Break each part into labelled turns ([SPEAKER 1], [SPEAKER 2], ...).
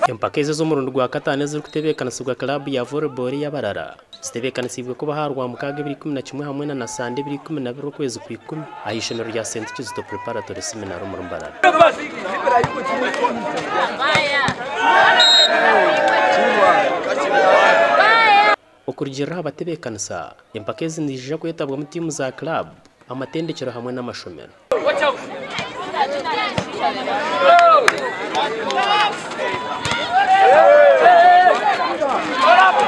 [SPEAKER 1] Empaka ezi ez'omurundi gwa kataano ezirikutebeekanisibwa kiraabu ya volleyball ey'abarara zitebeekanisiibwe kuba aha Rwamukaaga ebiro 11 hamwe na na Sande ebiro 12 okwezi Kwikumi aha ishomero rya Saint Kizito Preparatory Seminary omuri Mbarara. Okurugiirira aha batebeekanisa, empaka ezi niziija kwetabwamu tiimu za kiraabu, amatendekyero hamwe n'amashomero.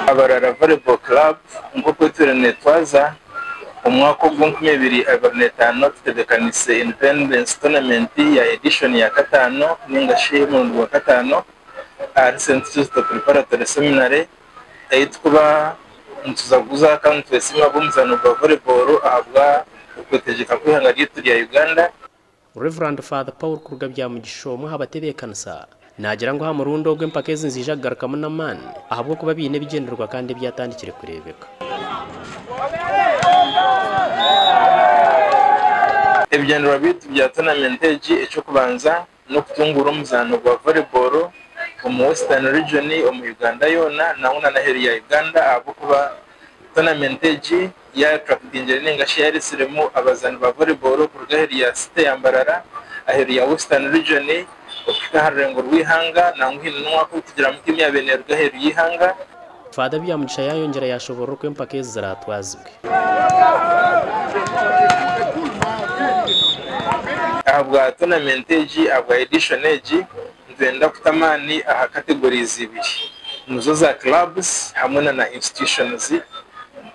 [SPEAKER 2] Abarara Volleyball Club nk'oku etwire neetwaza, omwaka ogu 2025 tutebeekanise Independence Tournament ya edition ya kataano nainga shi omurundi gwa kataano ahari Saint Kizito Preparatory Seminary ei turikuba nitujaguza kandi nitwesiima ab'omuzaano gwa Volleyball ahabwa okwetegyeka kw'eihanga ryaitu rya Uganda.
[SPEAKER 1] Rev. Father Paul kuruga Byamugisha omwe aha batebeekanisa naagira ngu aha murundi ogu empaka ezi niziija kugarukamu n'amaani ahabw'okuba baine ebigyendererwa kandi ebyatandikire kureebeka.
[SPEAKER 2] Ebigyendererwa byaitu bya tournament egi eky'okubanza n'okutunguura omuzaano gwa volleyball omu Western Region omu Uganda yoona nangwa na n'aheeru ya Uganda ahabw'okuba tournament egi ya attractingire ninga shi yaretsiremu abazaani ba volleyball kuruga aheeru ya city ya Mbarara, aheeru ya Western Region okuhika aha rurengo rw'eihanga nangwa haine n'omwaka ogu tugiramu tiimu yaabaire neeruga aheeru y'eihanga.
[SPEAKER 1] Father Byamugisha yaayongyera yaashoboorora oku empaka ezi ziraatwazibwe.
[SPEAKER 2] Ahabwa tournament egi, ahabwa edition egi, nitwenda kuta amaani aha categories ibiri nizo za clubs hamwe na na institutions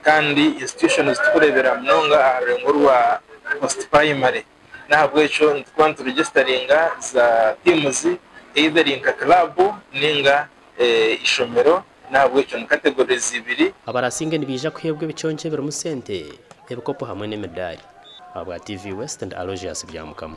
[SPEAKER 2] kandi institutions tukureebera munonga aha rurengo rwa post primary n'ahabw'ekyo nitukuba nituregisitaringa za teams either eri nka club ninga eishomero n'ahabw'ekyo ni categories ibiri.
[SPEAKER 1] Abarasinge nibaija kuheebwa ebiconco ebirimu sente, ebikopo hamwe n'emidaari. Ahabwa TV West ndi Aloysius Byamukama.